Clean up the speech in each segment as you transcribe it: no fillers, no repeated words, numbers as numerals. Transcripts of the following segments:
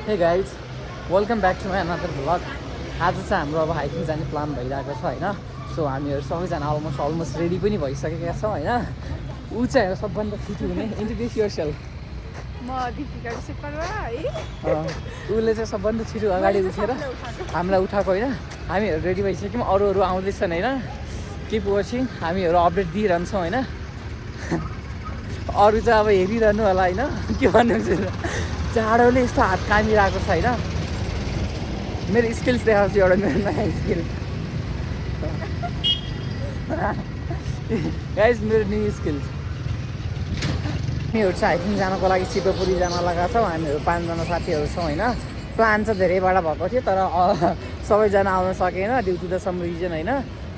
हे guys welcome back to my another vlog. आज चाहिँ हाम्रो अब हाइकिङ जाने प्लान भइरहेको छ होइन। सो हामीहरू सबैजना अलमोस्ट रेडी पनि भइसकेका छौँ होइन। ऊ चाहिँ सबभन्दा छिटो हुने इन्ट्रोड्युस योरसेल्फ। म दीपिका सुब्बा है। उसले चाहिँ सबभन्दा छिटो अगाडि उठेर हामीलाई उठाएको होइन। हामीहरू रेडी भइसक्यौँ, अरू आउँदैछन् होइन। किप वाचिङ, हामीहरू अपडेट दिइरहन्छौँ होइन। अरू चाहिँ अब हेरिरहनु होला होइन। के भन्नु जाडोले यस्तो हात कामिरहेको छ होइन। मेरो स्किल्स देखाउँछु एउटा मेरो नयाँ स्किल गाइज, मेरो न्यू स्किल्स। हामीहरू चाहिँ हाइकिङ जानको लागि सिटोपुरी जान लगाएको छौँ। हामीहरू 5 जना साथीहरू छौँ होइन। प्लान चाहिँ धेरैबाट भएको थियो तर सबैजना आउन सकेन due to the some reason होइन।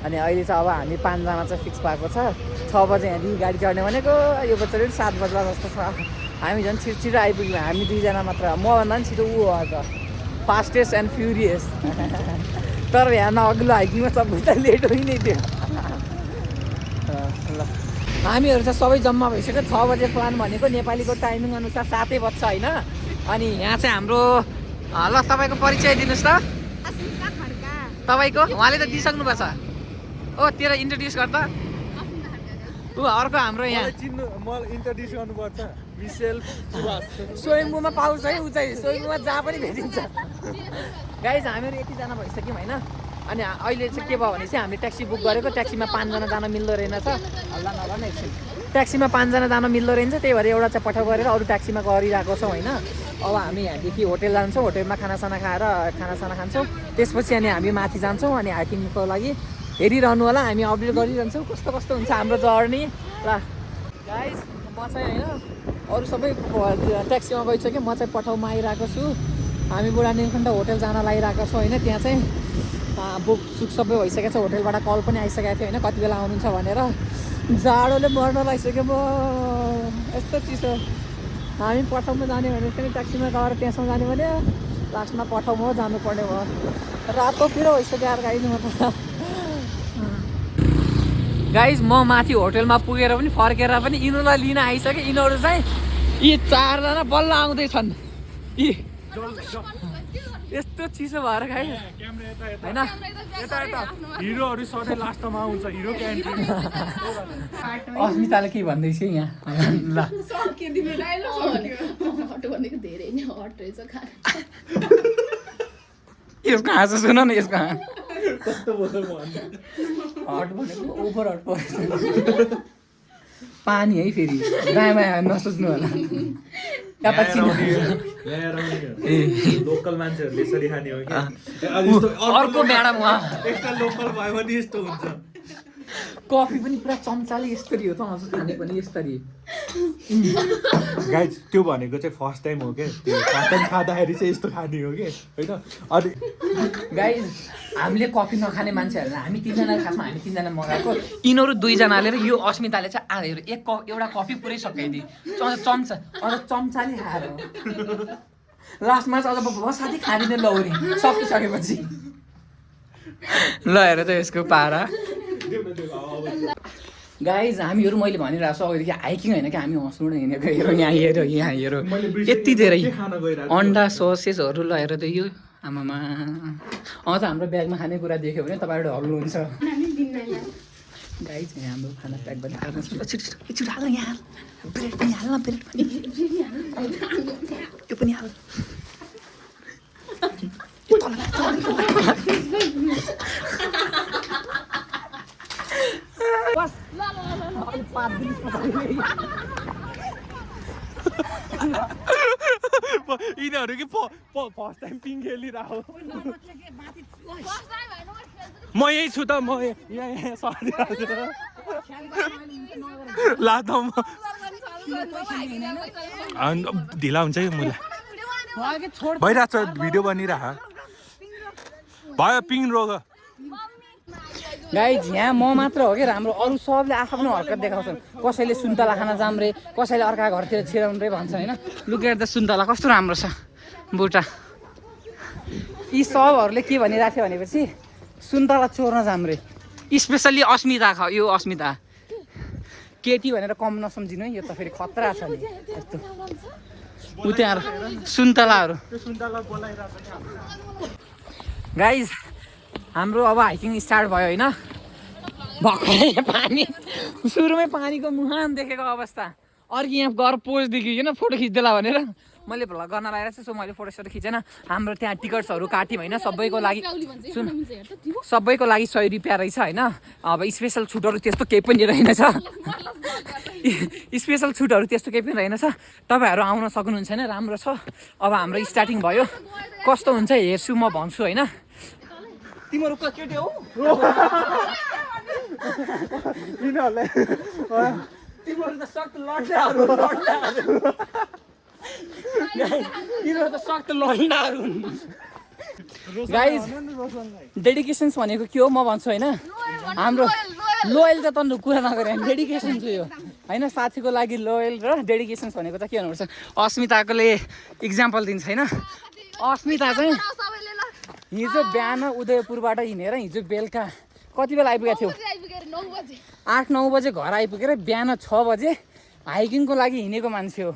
अनि अहिले चाहिँ अब हामी 5 जना चाहिँ फिक्स भएको छ। 6 बजे यहाँदेखि गाडी चढ्ने भनेको यो बच्चाले 7 बज्ला जस्तो छ। हामी झन् छिटो आइपुग्यौँ। हामी 2 जना मात्र, मभन्दा पनि छिटो ऊ आज फास्टेस्ट एन्ड फ्युरियस। तर यहाँ अघिल्लो हाइकिङमा सबैजना लेट होइ नै थियो। ल हामीहरू चाहिँ सबै जम्मा भइसक्यो। 6 बजे प्लान भनेको नेपालीको टाइमिङ अनुसार 7 बज्छ होइन। अनि यहाँ चाहिँ हाम्रो ल तपाईँको परिचय दिनुहोस् त। तपाईँको उहाँले त दिइसक्नु भएको छ। ओ तेरो इन्ट्रोड्युस गर त। ऊ अर्को हाम्रो यहाँ मलाई इन्ट्रोड्युस गर्नुपर्छ। मिसेल सुभाष स्वयम्भूमा पाउँछ है। ऊ चाहिँ स्वयम्भूमा जहाँ पनि भेटिन्छ। गाइज हामीहरू यतिजना भइसक्यौँ होइन। अनि अहिले चाहिँ के भयो भने चाहिँ हामीले ट्याक्सी बुक गरेको, ट्याक्सीमा 5 जना जान मिल्दो रहेनछ। हल्ला नहल्ला न एकछिन। ट्याक्सीमा 5 जना जान मिल्दो रहेछ, त्यही भएर एउटा चाहिँ पठाउ गरेर अरू ट्याक्सीमा गरिरहेको छौँ होइन। अब हामी यहाँदेखि होटेल जान्छौँ, होटेलमा खानासाना खाएर खानासाना खान्छौँ। त्यसपछि अनि हामी माथि जान्छौँ। अनि हाइकिङको लागि हेरिरहनु होला, हामी अपडेट गरिरहन्छौँ कस्तो कस्तो हुन्छ हाम्रो जर्नी। ल गाइज म चाहिँ होइन अरू सबै ट्याक्सीमा गइसक्यो, म चाहिँ पठाउमा आइरहेको छु। हामी बुढा नीलकण्ठ होटेल जान लागिरहेको छौँ होइन। त्यहाँ चाहिँ बुक सुक सबै भइसकेको छ। होटेलबाट कल पनि आइसकेको थियो होइन कति बेला आउनुहुन्छ भनेर। जाडोले मर्न लागिसक्यो म, यस्तो चिसो। हामी पठाउमा जाने भने पनि ट्याक्सीमा गएर त्यहाँसम्म जाने भने लास्टमा पठाउमा जानुपर्ने भयो। रातो पिरो भइसक्यो यार गाइज। म त गाइज म माथि होटेलमा पुगेर पनि फर्केर पनि यिनीहरूलाई लिन आइसकेँ। यिनीहरू चाहिँ यी 4 जना बल्ल आउँदैछन्। यी यस्तो चिसो भएर गाइज होइन। हिरोहरू सधैँ लास्टमा आउँछ। हिरो क्यान्टिन अस्मिताले के भन्दैछ यहाँ ल। यसको हाँसो सुन न, यसको कस्तो बोल्छ हट भनेको ओभर हट परेछ। पानी है फेरि दायाँमा नसोच्नु होला। लोकल मान्छेहरूले यसरी खाने हो कि अर्को म्याडम उहाँ एक्स्ट्रा लोकल भयो भने यस्तो हुन्छ। कफी पनि पुरा चम्चाले यस्तरी हो त, अझ खाने पनि यस्तरी। गाइज त्यो भनेको चाहिँ फर्स्ट टाइम हो क्या। त्यो फर्स्ट टाइम खाँदाखेरि चाहिँ यस्तो खाने हो कि होइन। अनि गाइज हामीले कफी नखाने मान्छेहरूलाई हामी 3 जना, खासमा हामी 3 जना मगाएको। यिनीहरू 2 जनाले र यो अस्मिताले चाहिँ आएर एउटा कफी पुरै सकाइदिए। चम्चा अझ चम्चाले खाएर लास्टमा चाहिँ अझ साथी खाँदिने लौरी सकिसकेपछि। ल हेर त यसको पारा। गाइज हामीहरू मैले भनिरहेको छु अगाडिदेखि हाइकिङ होइन कि हामी हँस्नु हिँडेको। हेर यहाँ हेर, यहाँ हेर यति धेरै अन्डा ससेसहरू। ल हेर त यो आमामा। अझ हाम्रो ब्यागमा खानेकुरा देख्यो भने तपाईँहरू हल्नुहुन्छ। गाइज यहाँ हाम्रो खाना प्याक पनि हाल्नु छिटो हाल यहाँ। ब्रेड पनि हाल्न, ब्रेड पनि त्यो पनि हाल। यिनीहरू कि फर्स्ट टाइम पिङ खेलिरहेको। म यही छु त, म यहाँ सरिहाल्छु ला त। म ढिला हुन्छ कि मलाई भइरहेको छ, भिडियो बनिरह भयो। पिङ रोग गाइज यहाँ म मात्र हो कि राम्रो, अरू सबले आफ्नो हरकत देखाउँछन्। कसैले सुन्तला खाना जाम रे, कसैले अर्का घरतिर छिराउनु रे भन्छ होइन। लुकेर त सुन्तला कस्तो राम्रो छ बुटा। यी सबहरूले के भनिरहेको थियो भनेपछि सुन्तला चोर्न जाम रे। स्पेसल्ली अस्मिता यो अस्मिता केटी भनेर कम नसम्झिनु है। यो त फेरि खतरा छ नि यस्तो। उ त्यहाँ सुन्तलाहरू गाइज हाम्रो अब हाइकिङ स्टार्ट भयो होइन भर्खरै पानी सुरुमै पानीको मुहान देखेको अवस्था अर्को यहाँ गएर पोज देखियो न फोटो खिच्दैला भनेर मैले भ्लग गर्न लगाएर चाहिँ सो मैले फोटोसोटो खिचेन हाम्रो त्यहाँ टिकट्सहरू काट्यौँ होइन सबैको लागि सबैको लागि 100 रुपियाँ रहेछ होइन अब स्पेसल छुटहरू त्यस्तो केही पनि रहेनछ स्पेसल छुटहरू त्यस्तो केही पनि रहेनछ तपाईँहरू आउन सक्नुहुन्छ होइन राम्रो छ अब हाम्रो स्टार्टिङ भयो कस्तो हुन्छ हेर्छु म भन्छु होइन तिमीहरू केटी हौ तिमीहरू त सख्त लड्डाहरू तिनीहरू त सख्त लड्डाहरू गाइज डेडिकेसन्स भनेको के हो म भन्छु होइन हाम्रो लोयल त तन्नु कुरा नगरे डेडिकेसन छ यो होइन साथीको लागि लोयल र डेडिकेसन्स भनेको त के हुनुपर्छ अस्मिताकोले इक्जाम्पल दिन्छ होइन अस्मिता चाहिँ हिजो बिहान उदयपुरबाट हिँडेर हिजो बेलुका कति बेला आइपुगेको थियो 8-9 बजे घर आइपुगेर बिहान 6 बजे हाइकिङको लागि हिँडेको मान्छे हो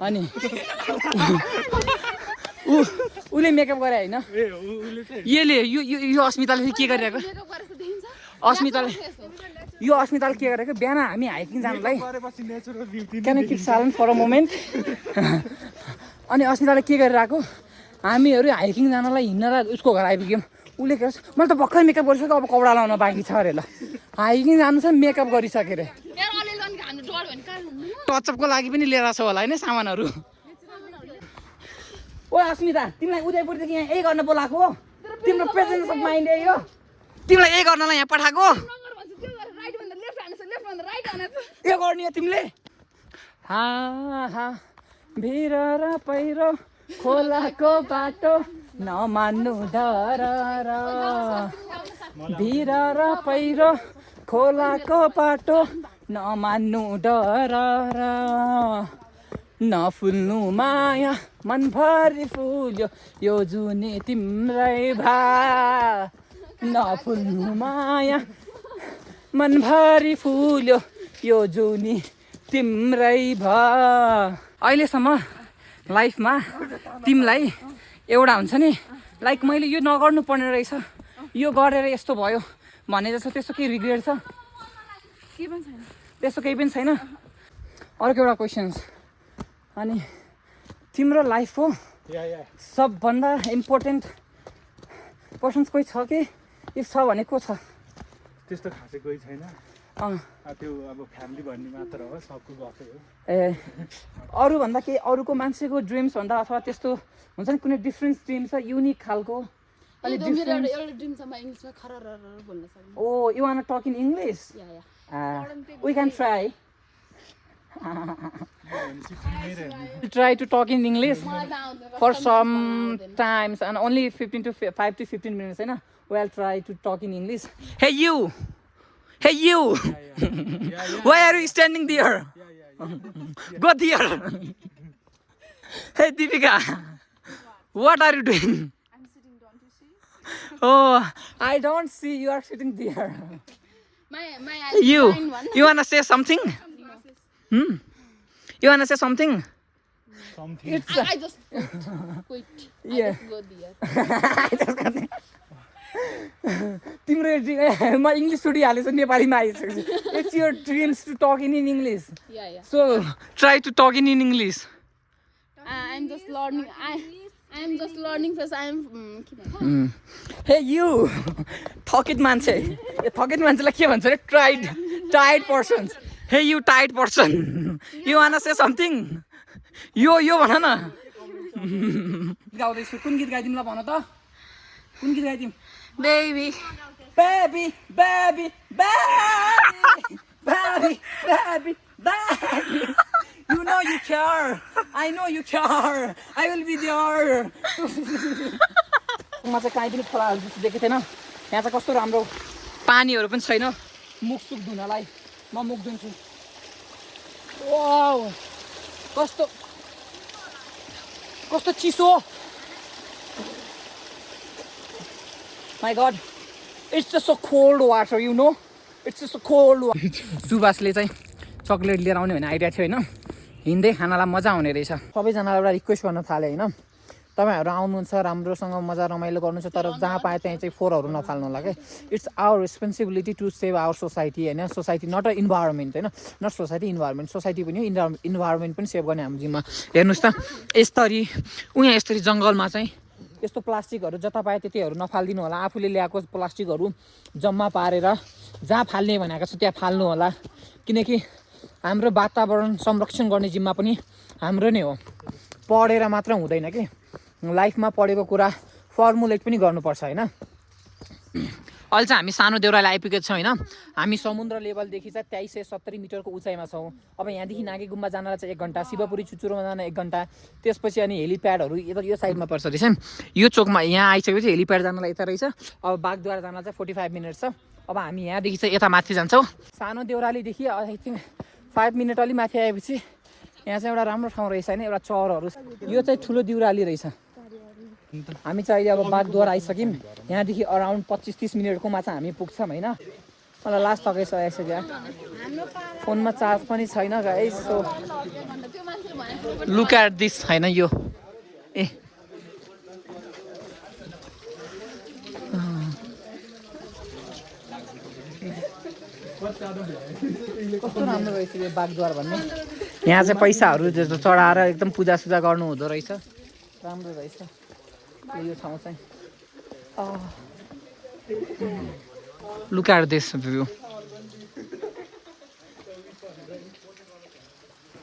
अनि उसले मेकअप गरे होइन यसले यो अस्मिताले के गरिरहेको अस्मिताले के गरेको बिहान हामी हाइकिङ जानुलाई can keep silent for a moment अनि अस्मिताले के गरिरहेको हामीहरू हाइकिङ जानलाई हिँडेर उसको घर आइपुग्यौँ उसले के भन्छ मैले त भर्खर मेकअप गरिसक्यो अब कपडा लाउन बाँकी छ अरे ल हाइकिङ जानु छ मेकअप गरिसक्यो अरे टचअपको लागि पनि लिएर छ होला होइन सामानहरू ओ अस्मिता तिमीलाई उदयपुरदेखि यहाँ यही गर्न बोलाएको हो तिम्रो प्रेजेन्स अफ माइन्ड यो तिमीलाई यही गर्नलाई यहाँ पठाएको यो गर्ने हो तिमीले हा भिर र पहिरो खोलाको बाटो नमान्नु डर भिर र पहिरो खोलाको बाटो नमान्नु डर नफुल्नु माया मनभरि फुल्यो यो जुनी तिम्रै भा नफुल्नु माया मनभरि फुल्यो यो जुनी तिम्रै भा अहिलेसम्म लाइफमा तिमीलाई एउटा हुन्छ नि लाइक मैले यो नगर्नु पर्ने रहेछ यो गरेर यस्तो भयो भने जस्तो त्यस्तो केही रिग्रेट छ त्यस्तो केही पनि छैन अर्को एउटा क्वेसन्स अनि तिम्रो लाइफको सबभन्दा इम्पोर्टेन्ट पर्सन्स कोही छ कि इफ छ भने को छ त्यस्तो खासै कोही छैन त्यो अब फ्यामिली भन्ने मात्र हो सबको गफै हो ए अरूभन्दा केही अरूको मान्छेको ड्रिम्स भन्दा अथवा त्यस्तो हुन्छ नि कुनै डिफ्रेन्स ड्रिम छ युनिक खालको अनि ड्रिम छ म इङ्ग्लिसमा खरर बोल्न सक्छु oh you want talk in English we can try try to talk in English for some times and only 5 to 15 minutes होइन we'll try to talk in English. Hey you why are you standing there? Go there. Hey Deepika, what are you doing? I'm sitting, don't you see? Oh, I don't see you are sitting there. My You wanna say something? You wanna say something? It's I just quit. Yeah. I just go there. तिम्रो म English छुटिहालेछु नेपालीमा आइसकेछु it's your dreams to talk in English Yeah. So try to talk in English I'm just learning. I'm just learning because I'm. हे you थकित मान्छे यो थकित मान्छेलाई के भन्छ अरे टाइड पर्सन्स हे you tied person you one say something यो भन न गाउँदैछु कुन गीत गाइदिउँ ल भन त कुन गीत गाइदिउँ Baby. Baby, baby, baby, baby, baby, baby. You know you care. I know you care. I will be there. म चाहिँ काहीँ पनि खोलाहरू जस्तो देखेको थिएन यहाँ चाहिँ कस्तो राम्रो पानीहरू पनि छैन मुख सुख धुनलाई म मुख धुन्छु वाउ कस्तो चिसो My God, it's just so cold water, you know? It's just so cold water. सुभाषले चाहिँ चक्लेट लिएर आउने भन्ने आइडिया थियो होइन हिँड्दै खानालाई मजा आउने रहेछ। सबैजनालाई एउटा रिक्वेस्ट गर्न थालेँ होइन, तपाईँहरू आउनुहुन्छ राम्रोसँग मजा रमाइलो गर्नुहुन्छ, तर जहाँ पाए त्यहीँ चाहिँ फोहोरहरू नफाल्नु होला क्या। It's our responsibility to save our society होइन, सोसाइटी नट अ इन्भाइरोमेन्ट होइन, नट सोसाइटी इन्भाइरोमेन्ट, सोसाइटी पनि इन्भाइरोमेन्ट पनि सेभ गर्ने हाम्रो जिम्मा। हेर्नुहोस् त यसरी उहाँ यसरी जङ्गलमा चाहिँ यस्तो प्लास्टिकहरू जता पाए त्यतिहरू नफालिदिनु होला। आफूले ल्याएको प्लास्टिकहरू जम्मा पारेर जहाँ फाल्ने भनेको छ त्यहाँ फाल्नु होला, किनकि हाम्रो वातावरण संरक्षण गर्ने जिम्मा पनि हाम्रो नै हो। पढेर मात्र हुँदैन कि, लाइफमा पढेको कुरा फर्मुलेट पनि गर्नुपर्छ होइन। अहिले चाहिँ हामी सानो देउराली आइपुगेको छौँ होइन। हामी समुद्र लेभलदेखि चाहिँ 2370 मिटरको उचाइमा छौँ। अब यहाँदेखि नागे गुम्बा जानलाई चाहिँ 1 घन्टा, शिवपुरी चुचुरोमा जान 1 घन्टा, त्यसपछि अनि हेलिप्याडहरू यो साइडमा पर्छ रहेछ। यो चोकमा यहाँ आइसकेपछि हेलिप्याड जानलाई यता रहेछ। अब बागद्वारा जानलाई चाहिँ 45 मिनट छ। अब हामी यहाँदेखि चाहिँ यता माथि जान्छौँ। सानो देउरालीदेखि आई थिङ्क 5 मिनट अलि माथि आएपछि यहाँ चाहिँ एउटा राम्रो ठाउँ रहेछ होइन, एउटा चरहरू। यो चाहिँ ठुलो देउराली रहेछ। हामी चाहिँ अहिले अब बागद्वार आइसक्यौँ। यहाँदेखि अराउन्ड 25-30 मिनटकोमा चाहिँ हामी पुग्छौँ होइन। मलाई लास्ट तकाइसक्यो, फोनमा चार्ज पनि छैन guys. So look at this होइन यो ए कस्तो राम्रो रहेछ यो बागद्वार भन्ने। यहाँ चाहिँ पैसाहरू चढाएर एकदम पूजासुजा गर्नु हुँदो रहेछ, राम्रो रहेछ यो ठाउँ चाहिँ। Look at this view.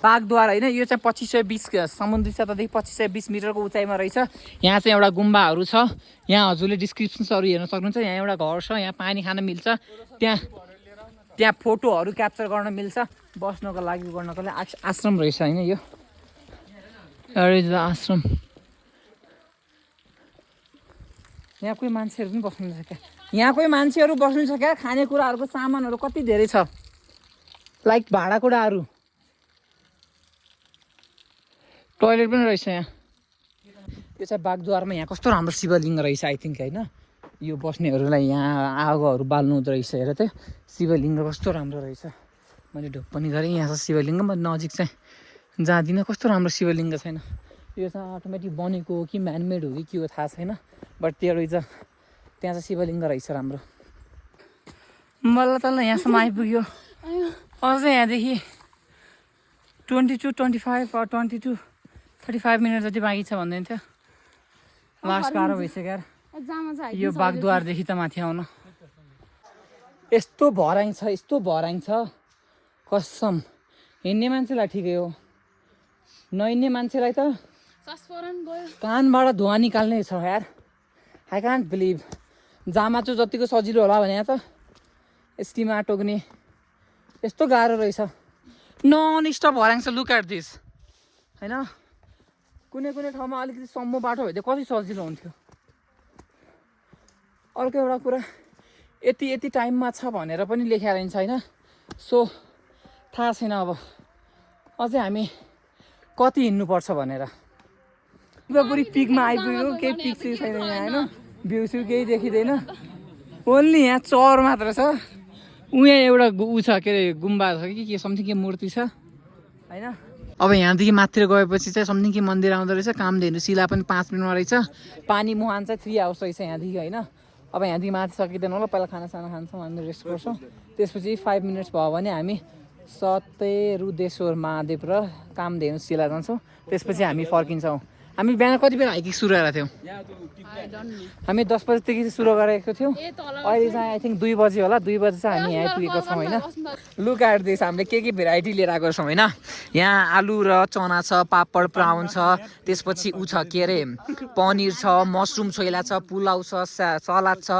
Bagdwar होइन, यो चाहिँ 2520 समुद्री सतहदेखि 2520 मिटरको उचाइमा रहेछ। यहाँ चाहिँ एउटा गुम्बाहरू छ। यहाँ हजुरले डिस्क्रिप्सन्सहरू हेर्न सक्नुहुन्छ। यहाँ एउटा घर छ, यहाँ पानी खान मिल्छ, त्यहाँ फोटोहरू क्याप्चर गर्न मिल्छ, बस्नको लागि गर्नको लागि आश्रम रहेछ होइन। यो आश्रम, यहाँ कोही मान्छेहरू पनि बस्नुहुन्छ क्या, यहाँ कोही मान्छेहरू बस्नुहुन्छ क्या। खानेकुराहरूको सामानहरू कति धेरै छ, लाइक भाँडाकुँडाहरू, टोइलेट पनि रहेछ यहाँ। यो चाहिँ बागद्वारमा यहाँ कस्तो राम्रो शिवलिङ्ग रहेछ आई थिङ्क होइन। यो बस्नेहरूलाई यहाँ आगोहरू बाल्नु हुँदो रहेछ। हेर त शिवलिङ्ग कस्तो राम्रो रहेछ। मैले ढोक पनि गरेँ। यहाँ छ शिवलिङ्ग। म नजिक चाहिँ जाँदिनँ, कस्तो राम्रो शिवलिङ्ग छैन। यो चाहिँ अटोमेटिक बनेको हो कि म्यानमेड हो कि के हो थाहा छैन, बट त्यो रहेछ। त्यहाँ चाहिँ शिवलिङ्ग रहेछ राम्रो। बल्ल तल्ल यहाँसम्म आइपुग्यो। अझै यहाँदेखि 22-25 or 22-35 मिनट जति बाँकी छ भन्दै थियो। लास्ट गाह्रो भइसक्यो यार यो बागद्वारदेखि त माथि आउन। यस्तो भराङ छ, यस्तो भराङ छ कसम। हिँड्ने मान्छेलाई ठिकै हो, नहिँड्ने मान्छेलाई त कानबाट धुवा निकाल्ने छ यार। I can't believe. जामा चाहिँ जतिको सजिलो होला भने यहाँ त स्टिमा टोक्ने यस्तो गाह्रो रहेछ। नन स्टप भराङ छ। लुक एट दिस होइन। कुनै ठाउँमा अलिकति सम्मो बाटो भइदियो कति सजिलो हुन्थ्यो। अर्को एउटा कुरा, यति टाइममा छ भनेर पनि लेखेर रहन्छ होइन। सो थाहा छैन अब अझै हामी कति हिँड्नुपर्छ भनेर। शिवपुरी पिकमा आइपुग्यो, केही पिक चाहिँ छैन यहाँ होइन, भ्यू स्यू केही देखिँदैन। ओन्ली यहाँ चर मात्र छ। उहाँ एउटा ऊ छ के अरे गुम्बा छ कि के समथिङ के मूर्ति छ होइन। अब यहाँदेखि माथि गएपछि चाहिँ समथिङ के मन्दिर आउँदो रहेछ। कामधेनु शिला पनि 5 मिनटमा रहेछ। पानी मुहान चाहिँ 3 आवर्स रहेछ यहाँदेखि होइन। अब यहाँदेखि माथि सकिँदैन होला, पहिला खानासाना खान्छौँ, हामी रेस्ट गर्छौँ। त्यसपछि 5 मिनट्स भयो भने हामी सतेरुदेश्वर महादेव र कामधेनु शिला जान्छौँ। त्यसपछि हामी फर्किन्छौँ। हामी बिहान कति बेला हाइकिङ सुरु गरेको थियौँ? हामी 10 बजीदेखि सुरु गरेको थियौँ। अहिले चाहिँ आई थिङ्क 2 बजी होला। 2 बजी चाहिँ हामी यहाँ आइपुगेको छौँ होइन। Look at this. हामीले के भेराइटी लिएर आएको छौँ होइन। यहाँ आलु र चना छ, पापड प्राउन छ, त्यसपछि ऊ छ के अरे पनिर छ, मसरुम छोइला छ, पुलाउ छ, सलाद छ,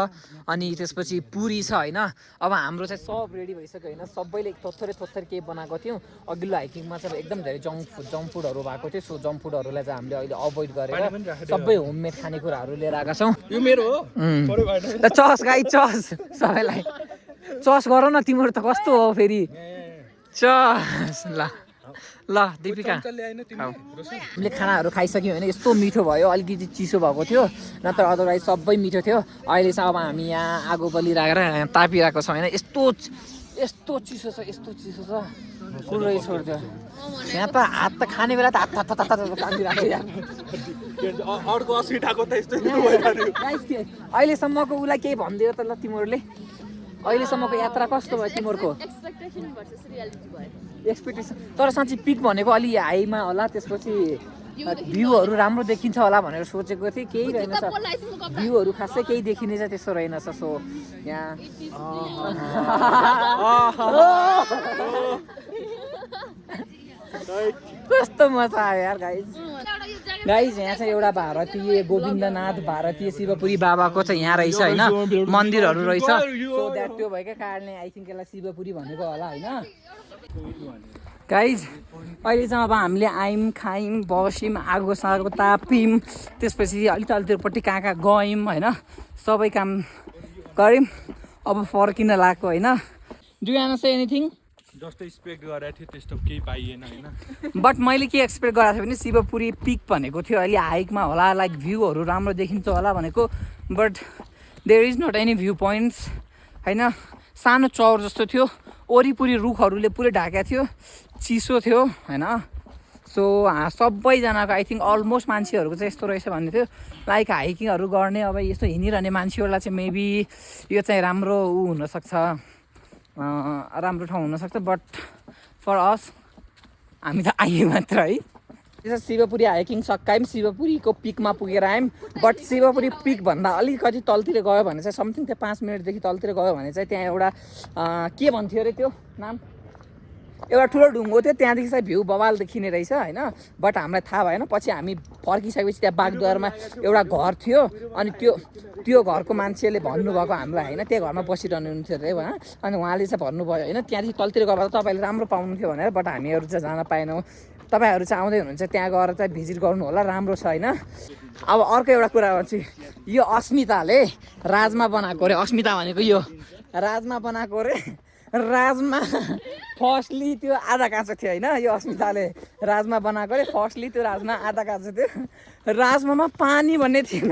अनि त्यसपछि पुरी छ होइन। अब हाम्रो चाहिँ सब रेडी भइसक्यो होइन। सबैले थोत्थरे केही बनाएको थियौँ। अघिल्लो हाइकिङमा चाहिँ एकदम धेरै जङ्क फुडहरू भएको थियो। सो जङ्क फुडहरूलाई चाहिँ हामीले अहिले अभोइड गरेर सबै होममेड खानेकुराहरू लिएर आएका छौँ। यो मेरो हो चस गाई चस। सबैलाई चस गर न, तिम्रो त कस्तो हो फेरि चस। ल दीपिका हामीले खानाहरू खाइसक्यौँ होइन। यस्तो मिठो भयो, अलिकति चिसो भएको थियो, नत्र अदरवाइज सबै मिठो थियो। अहिले चाहिँ अब हामी यहाँ आगो बलिराखेर तापिरहेको छौँ होइन। यस्तो चिसो छ, यस्तो चिसो छ पुरै छोड्छ यहाँ त हात त खाने बेला त हात काटिरहेको यार अर्को अस्मिताको त यस्तो अहिलेसम्मको उसलाई केही भनिदियो त ल तिमीहरूले अहिलेसम्मको यात्रा कस्तो भयो तिमीहरूको एक्सपेक्टेसन भर्सेस रियालिटी भयो एक्सपेक्टेसन तर साँच्चै पिक भनेको अलि हाईमा होला त्यसपछि भ्यूहरू राम्रो देखिन्छ होला भनेर सोचेको थिएँ केही रहेनछ भ्यूहरू खासै केही देखिने चाहिँ त्यस्तो रहेनछ सो यहाँ कस्तो मजा आयो यार गाइज यहाँ चाहिँ एउटा भारतीय गोविन्दनाथ भारतीय शिवपुरी बाबाको चाहिँ यहाँ रहेछ होइन मन्दिरहरू रहेछ सो द्याट त्यो भएकै कारणले आई थिङ्क यसलाई शिवपुरी भनेको होला होइन गाइज अहिले चाहिँ अब हामीले आयौँ खायौँ बस्यौँ आगो सागो ताप्यौँ त्यसपछि अलिक अलिकतिपट्टि कहाँ कहाँ गयौँ होइन सबै काम गऱ्यौँ अब फर्किन लाग्यो होइन do you want say anything जस्तो एक्सपेक्ट गरेको थियो त्यस्तो केही पाइएन होइन बट मैले के एक्सपेक्ट गरेको थिएँ भने शिवपुरी पिक भनेको थियो अहिले हाइकमा होला लाइक भ्यूहरू राम्रो देखिन्छ होला भनेको but there is not any view points होइन सानो चौर जस्तो थियो वरिपरि रुखहरूले पुरै ढाकेको थियो चिसो थियो होइन सो सबैजनाको आई थिङ्क अलमोस्ट मान्छेहरूको चाहिँ यस्तो रहेछ भन्ने थियो लाइक हाइकिङहरू गर्ने अब यस्तो हिँडिरहने मान्छेहरूलाई चाहिँ मेबी यो चाहिँ राम्रो हुनसक्छ राम्रो ठाउँ हुनसक्छ बट फर अस हामी त आयौँ मात्र है त्यसो शिवपुरी हाइकिङ सकायौँ शिवपुरीको पिकमा पुगेर आयौँ बट शिवपुरी पिकभन्दा अलिकति तलतिर गयो भने चाहिँ समथिङ त्यो 5 मिनटदेखि तलतिर गयो भने चाहिँ त्यहाँ एउटा के भन्थ्यो अरे त्यो नाम एउटा ठुलो ढुङ्गो थियो त्यहाँदेखि चाहिँ भ्यू बवाल देखिने रहेछ होइन बट हामीलाई थाहा भएन पछि हामी फर्किसकेपछि त्यहाँ बागद्वारमा एउटा घर थियो अनि त्यो घरको मान्छेले भन्नुभएको हामीलाई होइन त्यो घरमा बसिरहनु हुन्थ्यो अरे होइन अनि उहाँले चाहिँ भन्नुभयो होइन त्यहाँदेखि तलतिर गएर तपाईँहरूले राम्रो पाउनुहुन्थ्यो भनेर बट हामीहरू चाहिँ जान पाएनौँ तपाईँहरू चाहिँ आउँदै हुनुहुन्छ त्यहाँ गएर चाहिँ भिजिट गर्नु होला राम्रो छ होइन अब अर्को एउटा कुरा चाहिँ यो अस्मिताले राजमा बनाएको अरे अस्मिता भनेको यो राजमा बनाएको अरे राजमा फर्स्टली त्यो आधा काँचो थियो होइन यो अस्मिताले राजमा बनाएको अरे फर्स्टली त्यो राजमा आधा काँचो थियो राजमामा पानी भन्ने थिएन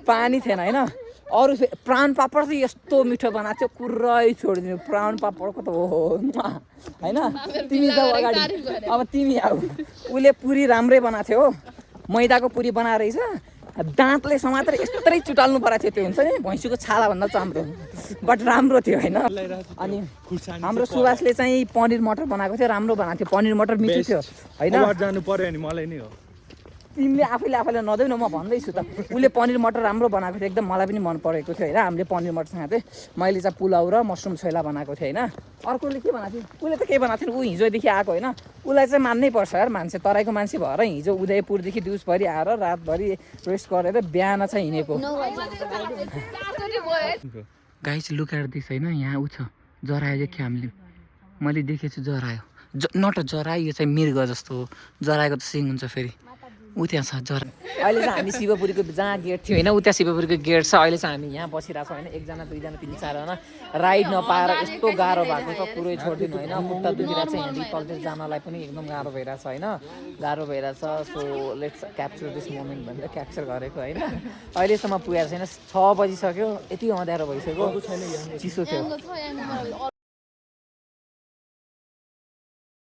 पानी थिएन होइन अरू प्राण पापड चाहिँ यस्तो मिठो बनाएको थियो कुरै छोडिदिनु प्राण पापडको त हो होइन तिमी जाऊ अगाडि अब तिमी आऊ उसले पुरी राम्रै बनाएको थियो हो मैदाको पुरी बनाएर रहेछ दाँतले समातेर यस्तै चुटाल्नु परेको थियो त्यो हुन्छ नि भैँसीको छालाभन्दा चाम्रो बट राम्रो थियो होइन अनि हाम्रो सुभाषले चाहिँ पनिर मटर बनाएको थियो राम्रो बनाएको थियो पनिर मटर मिठो थियो होइन जानु पर्यो नि मलाई नि हो तिमीले आफैले नदेऊ न म भन्दैछु त उसले पनिर मटर राम्रो बनाएको थियो एकदम मलाई पनि मन परेको थियो होइन हामीले पनिर मटरसँग चाहिँ मैले चाहिँ पुलाउ र मसरुम छोइला बनाएको थिएँ होइन अर्कोले के बनाएको थियो उसले त केही बनाएको थिएन ऊ हिजोदेखि आएको होइन उसलाई चाहिँ मान्नै पर्छ यार मान्छे तराईको मान्छे भएर हिजो उदयपुरदेखि दिउँसभरि आएर रातभरि रेस्ट गरेर बिहान चाहिँ हिँडेको गाइस लुक एट दिस होइन यहाँ ऊ छ जरायो देख्यो हामीले मैले देखेको छु जरायो नट जरायो यो चाहिँ मृग जस्तो हो जराएको त सिङ हुन्छ फेरि ऊ त्यहाँ छ जरा अहिले चाहिँ हामी शिवपुरीको जहाँ गेट थियो होइन ऊ त्यहाँ शिवपुरीको गेट छ अहिले चाहिँ हामी यहाँ बसिरहेको छौँ होइन 1 जना 2 जना 3 4 जना राइड नपाएर यस्तो गाह्रो भएको छ पुरै छोडिदिनु होइन खुट्टा दुखिरहेको छ यहाँदेखि तलतिर जानलाई पनि एकदम गाह्रो भइरहेछ होइन गाह्रो भइरहेछ so let's capture this moment भनेर क्याप्चर गरेको होइन अहिलेसम्म पुगेको छैन 6 बजिसक्यो यति अँध्यारो भइसक्यो चिसो थियो